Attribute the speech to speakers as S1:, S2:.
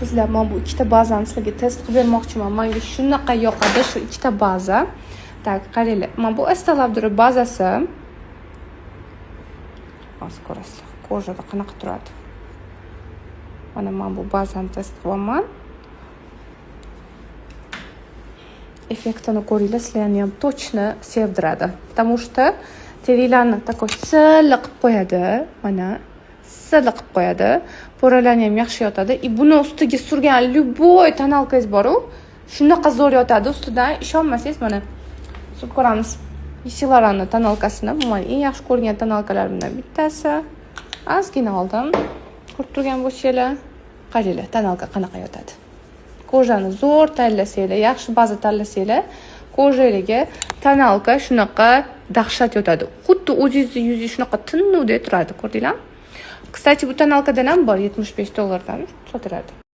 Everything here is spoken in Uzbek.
S1: Qizlar, men bu ikkita bazani sizlarga test qilib bermoqchiman. Menga shunaqa yoqadi shu ikkita baza. Так, qaranglar. Mana bu Estee Lauder bazasi. Hozir ko'rasizlar, кожа da qanaqa turadi. Mana men bu bazani test qilyapman. Effektini ko'ringlar, sizlarni ham точно sevdiradi. Потому что teringlarni такой silliq qilib qo'yadi. Mana silliq qilib qo'yadi. Пора larni ham yaxshi yotadi. И buni ustiga surgan любой тоналка ngiz bor-u, shunaqa zo'r yotadi ustidan. Ishonmasangiz, mana surib ko'ramiz. Yves тоналка sini. Bu meni eng yaxshi ko'rgan тоналка larimdan bittasi. Ozgina oldim. Ko'rib turgan bo'lsanglar, qaranglar, тоналка qanaqa yotadi. Кожа ni zo'r tanlasanglar, yaxshi baza tanlasanglar, кожа nglarga тоналка shunaqa dahshat yotadi. Xuddi o'zingizni yuzingiz shunaqa tiniqdek turadi, ko'rdinglarmi? Кстати, bu тоналка dan ham bor, $75 dan sotiladi.